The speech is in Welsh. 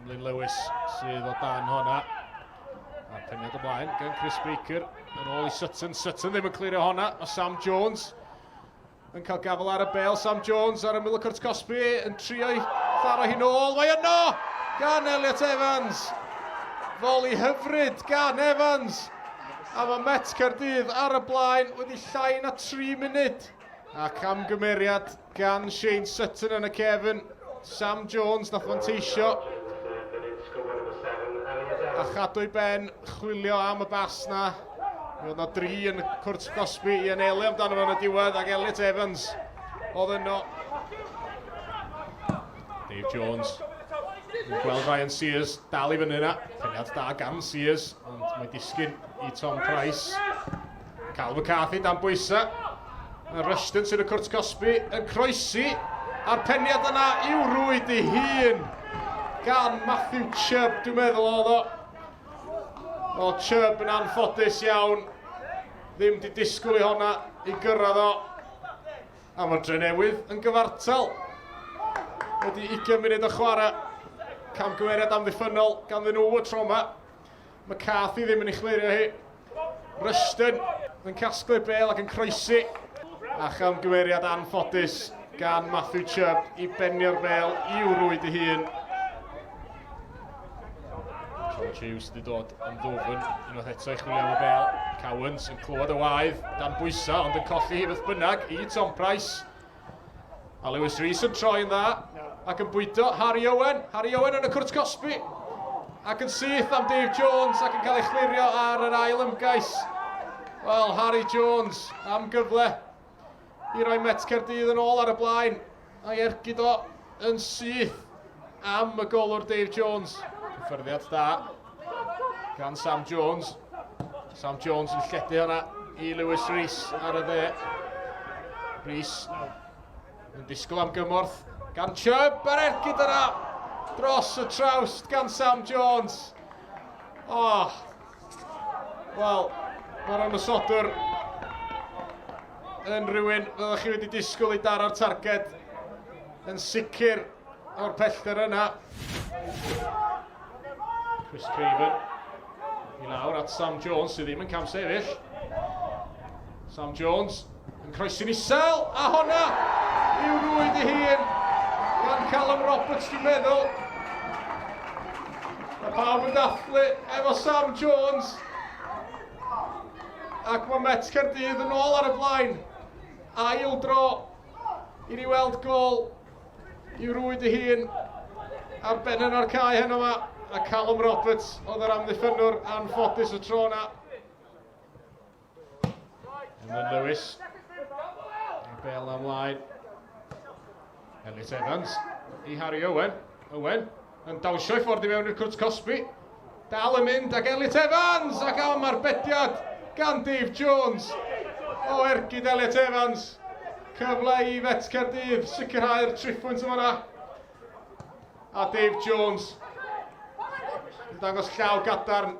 Emlyn Lewis sydd o dan honna. A'r peniad ymlaen gan Chris Baker yn ôl i Sutton. Sutton ddim yn clirio honna. Mae Sam Jones yn cael gafel ar y bel. Sam Jones ar ymyl y cwrt cosbi yn trio i tharo hi'n ôl. Mae yno gan Elliot Evans. Foli hyfryd gan Evans. A mae Met Caerdydd ar y blaen wedi llai na 3 munud. A camgymeriad gan Shane Sutton yn y cefn. Sam Jones nath fanteisio a chadw ei ben, chwilio am y bas na. Mi oedd na dri yn y cwrt gosbi i anelu amdano fo yn y diwedd ac Elliot Evans oedd yno. Dave Jones yn gweld Ryan Sears dal i fyny yna. Peniad da gan Sears, ond mae disgyn i Tom Price. Cal McCarthy dan bwysau. Mae Rushton sy'n y cwrt cosbi yn croesi a'r peniad yna i'w rwyd ei hun gan Matthew Chubb, dwi'n meddwl oedd o. O, Chubb yn anffodus iawn. Ddim di disgwyl i honna i gyrraedd o. A mae'r Drenewydd yn gyfartal. Wedi 20 munud o chwarae. Camgymeriad amddiffynnol ganddyn nhw y tro yma. McCarthy ddim yn ei chlirio hi. Rushton yn casglu'r bel ac yn croesi. A chamgymeriad anffodus gan Matthew Chubb i benio'r bel i'w rwyd ei hun. George Hughes wedi dod yn ddwfn unwaith eto i chwilio am y bel. Cowans yn clywed y waedd dan bwysau ond yn colli hi beth bynnag i Tom Price. A Lewis Rees yn troi yn dda ac yn bwydo Harry Owen. Harry Owen yn y cwrt cosbi ac yn syth am Dave Jones ac yn cael ei chlirio ar yr ail ymgais. Wel, Harry Jones am gyfle i roi Met Caerdydd yn ôl ar y blaen a'i ergyd o yn syth am y golwr Dave Jones. Cyffyrddiad da gan Sam Jones. Sam Jones yn lledu hwnna i Lewis Rees ar y dde. Rees yn disgwyl am gymorth gan Chubb a'r ergyd yna dros y trawst gan Sam Jones. Oh, wel, mae'r ymosodwr yn rhywun fyddwch chi wedi disgwyl i daro'r targed yn sicr o'r pellter yna. Chris Craven i lawr at Sam Jones sydd ddim yn camsefyll. Sam Jones yn croesi'n isel a honna i'w rwyd ei hun gan Callum Roberts dwi'n meddwl. Mae pawb yn dathlu efo Sam Jones ac mae Met Caerdydd yn ôl ar y blaen. Ail dro i ni weld gol i rwyd ei hun ar ben yno'r cae heno yma. A Callum Roberts oedd yr amddiffynnwr anffodus y tro yna. Emlyn Lewis. Bel na ymlaen. Elliot Evans i Harry Owen. Owen yn dawnsio i ffordd i mewn i'r cwrt cosbi. Dal yn mynd ac Elliot Evans ac am arbediad gan Dave Jones. O ergyd Elliot Evans. Cyfle i Fet Caerdydd sicrhau'r triphwynt yma na. A Dave Jones yn dangos llaw gadarn